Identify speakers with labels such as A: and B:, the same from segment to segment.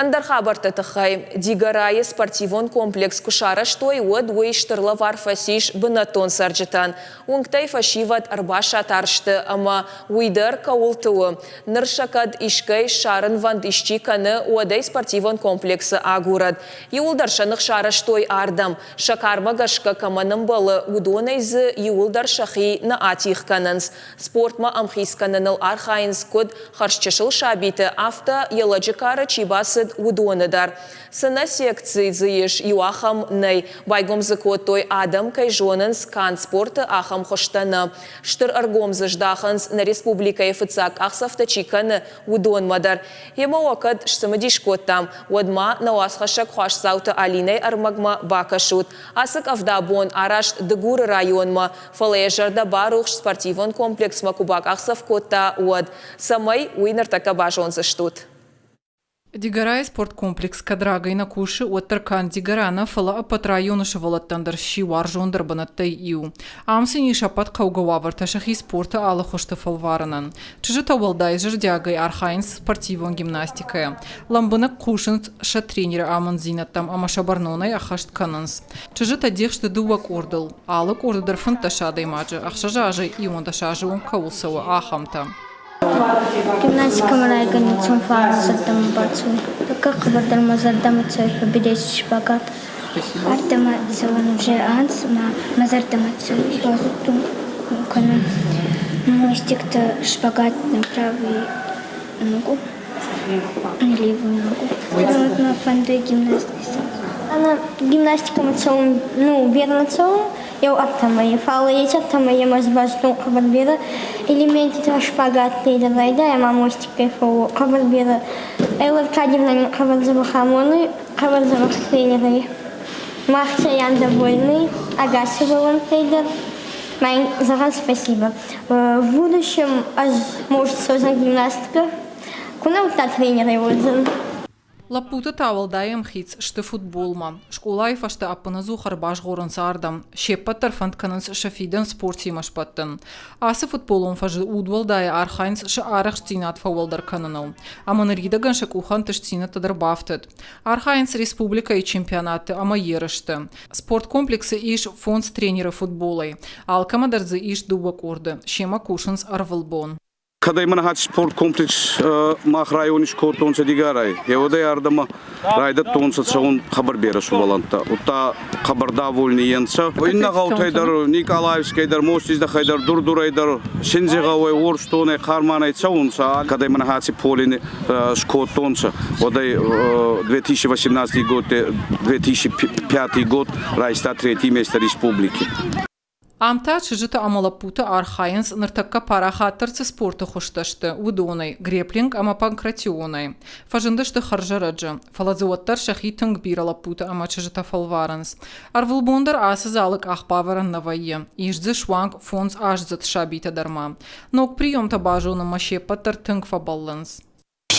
A: Ӕндӕр хабӕртты тыххӕй. Дигорайы спортивон комплекс куы сарӕзтой, уӕд уый стыр лӕвар фӕцис бынӕттон цӕрджытӕн. Уынгтӕй фӕсивӕд ӕрбасатар сты ӕмӕ уый дӕр кӕуылты у. Ныр сӕ кӕд искӕй ссарынвӕнд исчи кӕны, уӕд ӕй спортивон комплексы агурӕд. Иууылдӕр сӕ ных сарӕзтой ардӕм. Сӕ кармӕ гӕсгӕ кӕмӕн ӕмбӕлы, уыдонӕй дзы иууылдӕр сӕхи нӕ атигъ кӕнынц. Спортмӕ ӕмхиц кӕныныл архайынц куыд хӕрзчысыл сабиты, афтӕ йӕ лӕджы кары чи бацыд, уыдоны дӕр. Цы нӕ секци дзы ис, иу ахӕм нӕй. Байгом дзы кодтой, адӕм кӕй зонынц, канд спорты ахӕм хуызтӕ нӕ. Стыр ӕргом дзы здахынц, нӕ республикӕйы фыццаг къахдзӕфтӕ чи кӕны, уыдонмӕ дӕр. Йемӕ уӕ кӕд сцымыдис кодтам, уӕд ма нӕ уацхӕссӕг Хуасдзауты Алинӕйы ӕрмӕгмӕ бакӕсут. Ацы къӕвда бон араст Дыгуры районмӕ, фӕлӕ йӕ зӕрдӕ барухс спортивон комплексмӕ куы бакъахдзӕф кодта, уӕд. Цӕмӕй, уый ныртӕккӕ базондзыстут.
B: Дигорайы спорткомплекс кӕд рагӕй нӕ кусы, уӕддӕр канд Дигора нӕ, фӕлӕ ӕппӕт районы сывӕллӕттӕн дӕр сси уарзондӕр бынӕттӕй иу. Ам сын ис ӕппӕт хъӕугӕ уавӕртӕ сӕхи спорты алы хуызты фӕлварынӕн. Чызджытӕ уӕлдай зӕрдиагӕй архайынц спортивон гимнастикӕйӕ. Лӕмбынӕг хъусынц сӕ тренеры амынддзинӕдтӕм ӕмӕ сӕ бӕрнонӕй ӕххӕст кӕнынц. Чызджытӕ дих сты дыууӕ къордыл. Алы къорды дӕр 15 адӕймаджы, 6 азӕй 11 азы онг кӕуыл цӕуы, ахӕмтӕ.
C: Гимнастикӕмӕ райгӕнӕн фарны зӕрдӕмӕ бацӕуй. Тӕккӕ хъӕбӕрдӕр мӕ зӕрдӕмӕ цӕуй победитель шпагат. Ардӕмӕ цӕуӕн уже анз ма мӕ зӕрдӕмӕ цӕуй. Базудтон кӕнун мостиктӕ шпагат на правый ногу, на левую ногу. Мӕ фӕндуй гимнастикӕ. Гимнастикӕмӕ цӕун, ну, верно цӕун, еу ӕртӕмӕй, фал еци ӕртӕмӕй ӕз базудтон хъӕбӕр берӕ элементитӕ шпагаттӕй дӕр райдай ӕма мостиккӕй фӕууо хъӕбӕр берӕ. Элла Аркадьевна нин хъӕбӕр дзӕбӕх амонуй, хъӕбӕр дзӕбӕх тренер ӕй. Мах цӕйӕн довольны, ӕгас сувӕллӕнттӕй дӕр. Ма ин зӕгъӕн спасибо. В будущем ӕз, может, создан гимнастикӕ. Ку нӕ удта тренерӕй уодзӕн.
B: Лӕппутӕ та уӕлдай ӕмхиц сты футболмӕ. Скъолайы фӕстӕ ӕппынӕдзух ӕрбазгъорынц ардӕм. Се ппӕт дӕр фӕнд кӕнынц сӕ фидӕн спортимӕ сбӕттын. Ацы футболон фӕзы удуӕлдайӕ архайынц сӕ арӕхстдзинад фӕуӕлдӕр кӕныныл. Ӕмӕ ныридӕгӕн сӕ къухы ӕнтыстдзинӕдтӕ дӕр бафтыд. Архайынц республикӕйы чемпионатты ӕмӕ ерысты. Спорткомплексы ис фондз тренеры футболӕй. Алкӕмӕ дӕр дзы ис дыууӕ къорды. Семӕ кусынц ӕрвылбон.
D: Кӕдӕй мӕн хатт спорткомплекс мах райони скодтонцӕ Дигорай. Еуӕдӕй ардӕмӕ райдӕдтонцӕ цӕун хъӕбӕр берӕ сувӕллӕнттӕ. Удта хъӕбӕр довольни ӕнцӕ. Иннӕ гъӕутӕй дӕр, Николаевскӕй дӕр, Мостиздӕхӕй дӕр, Дурдурӕй дӕр, Синдзигъӕуӕй, Уорстонӕй, Хъарманӕй цӕунцӕ. Кӕдӕй мӕн аци полини скодтонцӕ, уӕдӕй 2018 год, 2005 год райста третий место республики.
B: Ам та чызджыты ӕмӕ лӕппуты архайынц, ныртӕккӕ парахатдӕр цы спорты хуызтӕ сты, уыдонӕй – греплинг ӕмӕ панкратионӕй. Фӕзындысты хӕрзӕрӕджы, фӕлӕ дзы уӕддӕр сӕхи тынг бирӕ лӕппутӕ ӕмӕ чызджытӕ фӕлварынц. Ӕрвылбон дӕр ацы залы къахбавӕрӕн нӕ вӕййы, ис дзы суанг фондзаздзыд сабитӕ дӕр ма. Ног приемтӕ базонынмӕ се ппӕт дӕр тынг фӕбӕллынц.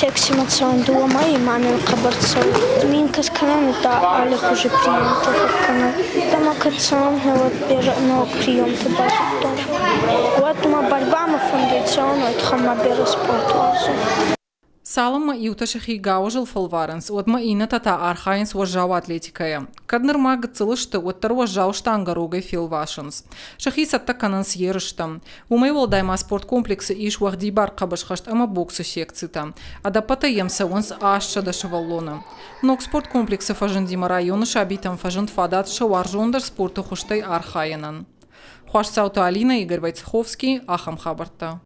C: Секси дууӕ мӕйи ма мин хъӕбӕр цӕуй. Минкъий кӕнӕн, удта аллихузи приемтӕ фӕккӕнӕн. Ӕма кӕд цӕун, уӕд берӕ нӕуӕг приемтӕ базудтон. Уӕд ма борьбамӕ фӕндуй цӕун, уой туххӕн ма берӕ спорт уарзун.
B: Цалынмӕ иутӕ сӕхи гауызыл фӕлварынц, уӕдмӕ иннӕтӕ та архайынц уӕззау атлетикӕйӕ. Кӕд нырма гыццыл сты, уӕддӕр уӕззау штангӕ рогӕй фелвасынц. Сӕхи цӕттӕ кӕнынц ерыстӕм. Уымӕй уӕлдай ма спорткомплексы ис уӕгъдибар хъӕбысхӕст ӕмӕ боксы секцитӕ. Ӕдӕппӕтӕй йӕм цӕуынц 800 сывӕллоны. Ног спорткомплексы фӕзындимӕ районы сабитӕн фӕзынд фадат сӕ уарзондӕр спорты хуызтӕй архайынӕн. Хуасдзауты Алинӕ, Игорь Войцеховский, ахӕм хабӕрттӕ.